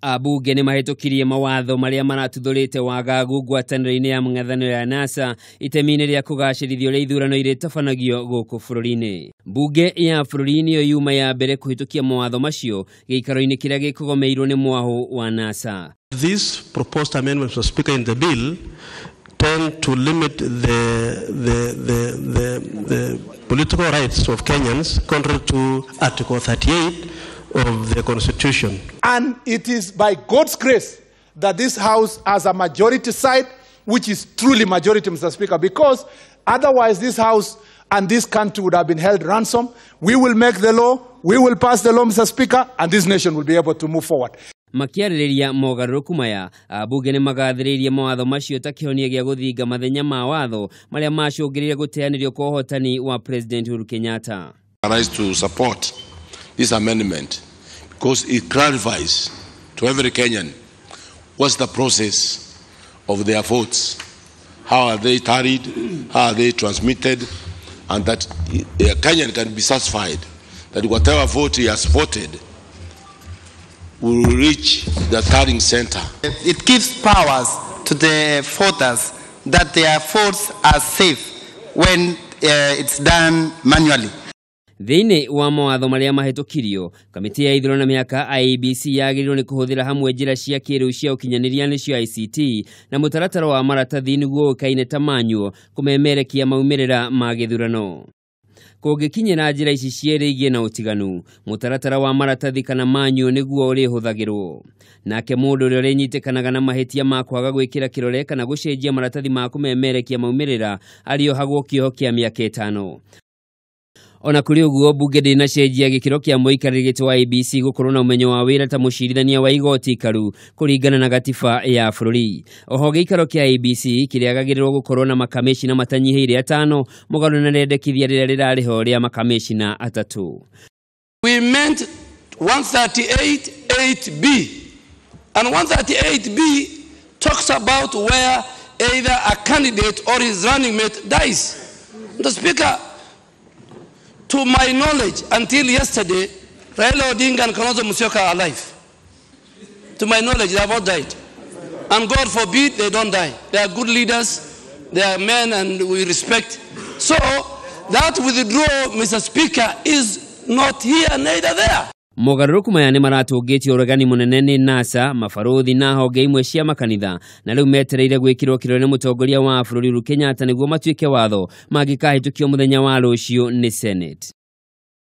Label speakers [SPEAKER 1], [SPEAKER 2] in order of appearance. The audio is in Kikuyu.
[SPEAKER 1] Ambunge nĩ mahĩtũkirie mawatho marĩa maratuthũrĩte wagagu ngwatanĩro-inĩ ya mũng'ethanĩro ya NASA itemi-inĩ rĩa kũgacĩrithia ũrĩa ithurano irĩtabanagio gũkũ bũrũri-inĩ. Mbunge ya bũrũri nĩyo yuma ya mbere kũhĩtũkia mawatho macio gĩikaro-inĩ kĩrĩa gĩkũgomeirwo nĩ mwahũ wa NASA.
[SPEAKER 2] These proposed amendments, Mr. Speaker, in the bill tend to limit the political rights of Kenyans contrary to Article 38 of the Constitution.
[SPEAKER 3] And it is by God's grace that this House has a majority side, which is truly majority, Mr. Speaker, because otherwise this House and this country would have been held ransom. We will make the law, we will pass the law, Mr. Speaker, and this nation will be able to move forward.
[SPEAKER 1] Makĩarĩrĩria mogarũrũku maya, ambunge nĩ magathĩrĩirie mawatho macio ta kĩhonia gĩa gũthinga mathenya ma watho marĩa macũngĩrĩire gũteanĩrio kwa ũhotani wa President Uhuru Kenyatta.
[SPEAKER 4] Rise to support this amendment because it clarifies to every Kenyan what's the process of their votes, how are they tallied, how are they transmitted, and that a Kenyan can be satisfied that whatever vote he has voted will reach the tallying center.
[SPEAKER 5] It gives powers to the voters that their votes are safe when it's done manually.
[SPEAKER 1] Thĩinĩ wa mawatho marĩa mahĩtũkirio, kamĩtĩ ya ithurano na mĩhaka IEBC yagĩrĩirwo nĩ kũhũthĩra hamwe njĩra cia kĩrĩu cia ũkinyanĩria nĩcio ICT na mũtaratara wa maratathi nĩguo ũĩkaine ta manual kũmemerekia maumĩrĩra ma gĩthurano. Kũngĩkinyĩra njĩra ici cierĩ igĩe na ũtiganu, mũtaratara wa maratathi kana manual nĩguo ũrĩhũthagĩrwo. Nake mũndũ ũrĩa ũrĩnyitĩkanaga na mahĩtia ma kwaga gwĩkĩra kĩrore kana gũcenjia maratathi ma kũmemerekia maumĩrĩra arĩohagwo kĩoho kĩa mĩaka 5. Ona kũrĩ ũguo, mbunge ndĩnacenjia gĩkĩro kĩa mũikarĩri gĩtĩ wa IEBC gũkorwo na ũmenyo wa wĩra ta mũcirithania wa igoti ikaru kũringana na gatiba ya bũrũri. Oho gĩikaro kĩa IEBC kĩrĩagagĩrĩrwo gũkorwo na makamĩcina matanyihĩire 5 mũgarũ na rĩendekithia rĩrĩa rĩrarĩho rĩa makamĩcina 3.
[SPEAKER 6] We meant 138.8B, and 138B talks about where either a candidate or his running mate dies. The Speaker, to my knowledge, until yesterday, Raila Odinga and Kalonzo Musyoka are alive. To my knowledge, they have all died. And God forbid they don't die. They are good leaders, they are men, and we respect. So that withdrawal, Mr. Speaker, is not here, neither there.
[SPEAKER 1] Mogarũrũku maya nĩ maratũngĩtio ũregani mũnene nĩ NASA, mabarũthi na honge imwe cia makanitha, na rĩu metereire gwĩkĩrwo kĩrore nĩ mũtongoria wa bũrũri Uhuru Kenyatta nĩguo matuĩke watho mangĩkahĩtũkio mũthenya wa rũciũ nĩ Senate.